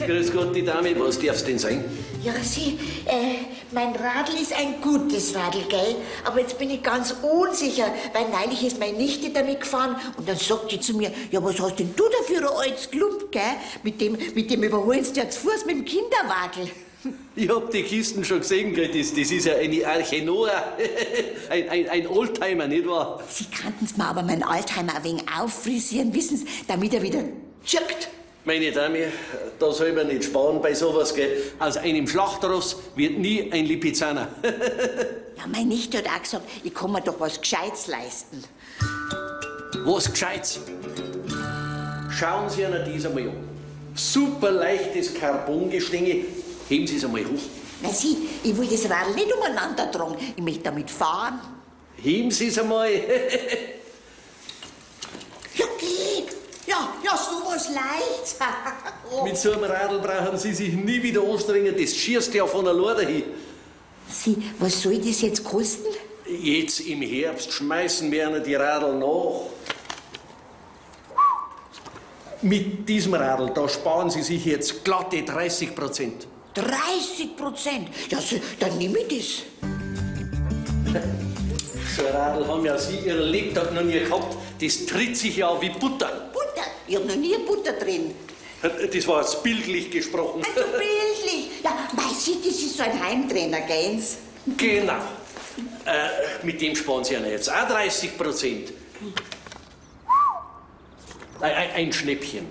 Grüß Gott, die Dame, was darf's denn sein? Ja, Sie, mein Radl ist ein gutes Radl, gell? Aber jetzt bin ich ganz unsicher, weil neulich ist meine Nichte damit gefahren und dann sagt die zu mir, ja, was hast denn du da für ein altes Klump, gell? Mit dem überholst du ja zu Fuß mit dem Kinderwagel. Ich hab die Kisten schon gesehen, gell? Das ist ja eine Arche Noah. Ein Oldtimer, nicht wahr? Sie könnten's mir aber meinen Oldtimer ein wenig auffrisieren, wissen Sie, damit er wieder tschirkt. Meine Dame, da soll man nicht sparen bei sowas, gell? Aus einem Schlachtross wird nie ein Lipizzaner. Ja, meine Nichte hat auch gesagt, ich kann mir doch was Gescheites leisten. Was Gescheites? Schauen Sie einer das einmal an. Super leichtes Carbongestänge. Heben Sie es einmal hoch. Na Sie, ich will das Radl nicht umeinander tragen. Ich möchte damit fahren. Heben Sie es einmal. Ja, geht. Ja, ja, sowas Leichtes. Oh. Mit so einem Radl brauchen Sie sich nie wieder anstrengen. Das schießt ja von allein dahin. Sie, was soll das jetzt kosten? Jetzt im Herbst schmeißen wir ihnen die Radl nach. Mit diesem Radl, da sparen Sie sich jetzt glatte 30%. 30%? Ja, so, dann nehme ich das. So ein Radl haben ja Sie Ihr Lebtag noch nie gehabt. Das tritt sich ja wie Butter. Butter? Ich hab noch nie Butter drin. Das war jetzt bildlich gesprochen. Also bildlich. Ja, mei, Sie, das ist so ein Heimtrainer, gell? Genau. Mit dem sparen Sie ja jetzt auch 30%. Ein Schnäppchen.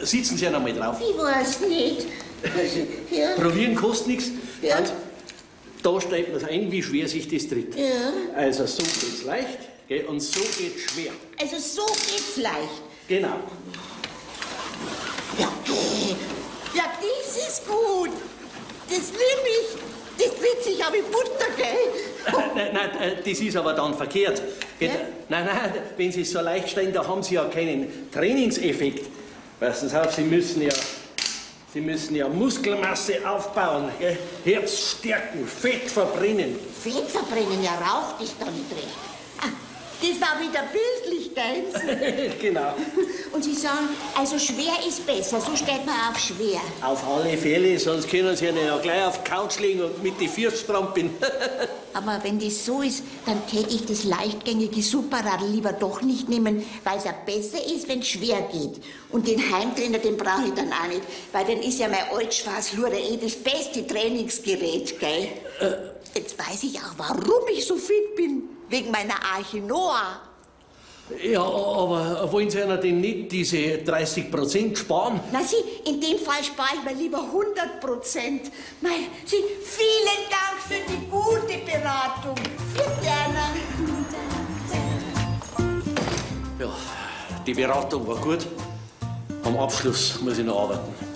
Sitzen Sie ja noch mal drauf. Ich weiß nicht. Ja. Probieren kostet nichts. Ja. Dann, da stellt man's ein, wie schwer sich das tritt. Ja. Also so geht's leicht, gell, und so geht's schwer. Also so geht's leicht. Genau. Ja, geh. Ja, das ist gut. Das nehme ich. Das dreht sich auch wie Butter, gell? Nein, nein, das ist aber dann verkehrt. Gell? Ja? Nein, nein, wenn Sie so leicht stehen, da haben Sie ja keinen Trainingseffekt. Passen Sie auf, Sie müssen ja Muskelmasse aufbauen, gell? Herz stärken, Fett verbrennen. Fett verbrennen, ja, raucht ist da nicht recht. Ah, das war wieder bildlich, gell? Genau. Und Sie sagen, also schwer ist besser, so stellt man auf schwer. Auf alle Fälle, sonst können Sie ja gleich auf die Couch legen und mit die Füße strampeln. Aber wenn das so ist, dann täte ich das leichtgängige Superradl lieber doch nicht nehmen, weil's ja besser ist, wenn's schwer geht. Und den Heimtrainer, den brauche ich dann auch nicht, weil dann ist ja mein Altschwarzluder eh das beste Trainingsgerät, gell? Jetzt weiß ich auch, warum ich so fit bin. Wegen meiner Arche Noah. Ja, aber wollen Sie einer denn nicht diese 30% sparen? Na Sie, in dem Fall spare ich mir lieber 100%. Mei, Sie, vielen Dank für die gute Beratung. Vielen Dank. Ja, die Beratung war gut. Am Abschluss muss ich noch arbeiten.